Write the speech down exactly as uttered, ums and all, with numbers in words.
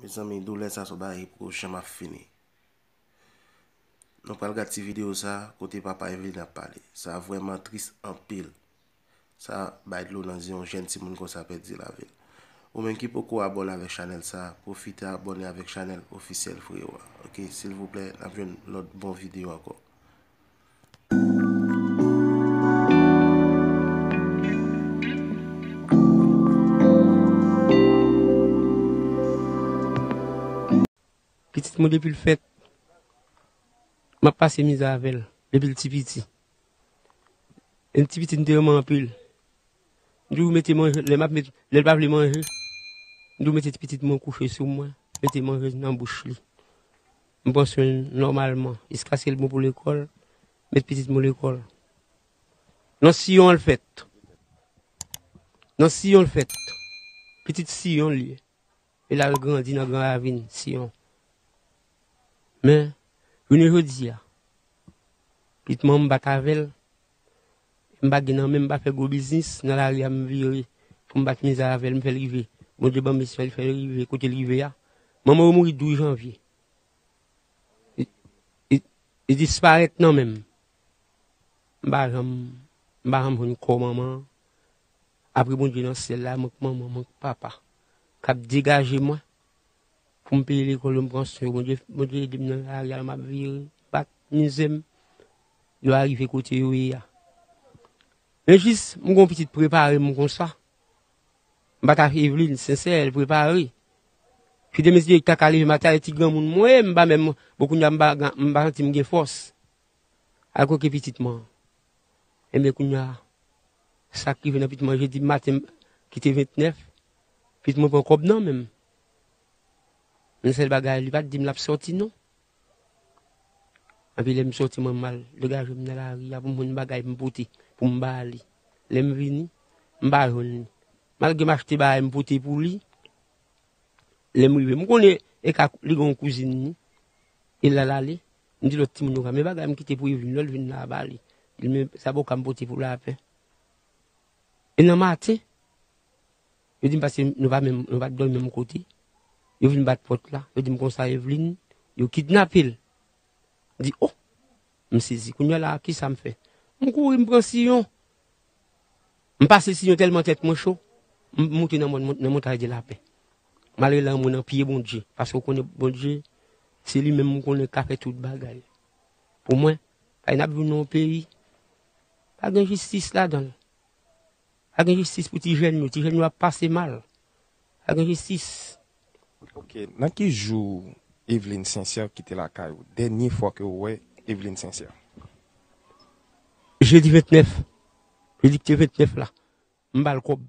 Mezanmi, doulè sa se yon bagay ki poko janm ap fini. Nou pral gad ti videyo sa kote papa Eveline ap pale. Sa vrèman tris anpil. Sa bay dlo nan zye yon jèn timoun konsa pèdi lavi l. Ou menm ki poko abòne avèk chanèl sa, pwofite abòne avèk chanèl ofisyèl Freyo a. Oke, silvouplè, n ap jwenn lòt bon videyo ankò. Pitit mwen depi l fèt, m ap pase mizè avè l depi l ti piti. E ti pitit m te renmen anpil. M toujou mete manje, lè m ap met, lè l pa vle manje, m toujou mete ti pitit mwen kouche sou mwen, mete manje nan bouch li. M pran swen l nòmalman, jiskaske l bon pou lekòl, met pitit mwen lekòl. Nan Siyon l fèt. Nan Siyon l fèt. Pitit Siyon l ye. E la l grandi nan Gran Ravin, Siyon. Men, jounen jodi a, pitit mwen m bat avè l, m pa gen nan men m, m pa fè gwo biznis, nan lari a m vire, pou m bat mizè avè l, m fè l rive. Bondye ban m espas, li fè l rive kote l rive a. Manman yo mouri douz janvye. Li, li, li disparèt nan men m. M pa janm, m pa janm jwenn kò manman an. Apre Bondye nan syèl la, mank manman, mank papa k ap degaje mwen pou m peye lekòl yo, m pran swen yo. Bondye, Bondye ede m nan lari a, m ap vire, bat mizè m. Yo arive kote yo ye a. Men jis, m gen yon pitit prepare m konsa. M pa ta Eveline, sensè, l prepare. Fidèl mesye ta ka leve maten, ti granmoun mwen, m pa menm, bon, kounye a m pa, m pa santi m gen fòs. Al koke pitit mwen. Ebyen, kounye a, sa k rive nan pitit mwen, jedi maten, ki te ventnèf, pitit mwen pran kòb nan men m. Men sèl bagay, li pa t di m l ap sòti, non. Epi lè m sòti, mwen m al degaje m nan lari a pou m jwenn bagay m pote, pou m ba li. Lè m vini, m pa jwenn li. Malgre m achte bagay m pote pou li, lè m rive, m konnen e ka li gen yon kouzin li, e l al ale, m di lòt timoun yo, men bagay m kite pou Eveline, lè l vin la, ba li. Di l, men sa boka m pote pou lapen. E nan maten, yo di m paske nou pa menm, nou pa t dòmi menm kote. Yo vin bat pòt la, yo di m konsa Eveline, yo kidnape l. M di, o! M sezi. Kounye a la, kisa m fè? M kouri, m pran Siyon. M pase Siyon tèlman tèt mwen cho, m moute nan mòn, nan Montay de Lapè. M al rele anmwe nan pye Bondye, paske w konnen Bondye, se li menm m konnen k ka fè tout bagay. Pou mwen, kay n ap viv nan yon peyi, pa gen jistis ladan l. Pa gen jistis pou ti jèn yo. Ti jèn yo ap pase mal. Pa gen jistis. Ok, nan ki jou Eveline Sincère kite lakay ou? Dènye fwa ke ou wè Eveline Sincère? Jedi ventnèf. Jedi ki te ventnèf la. M ba l kòb.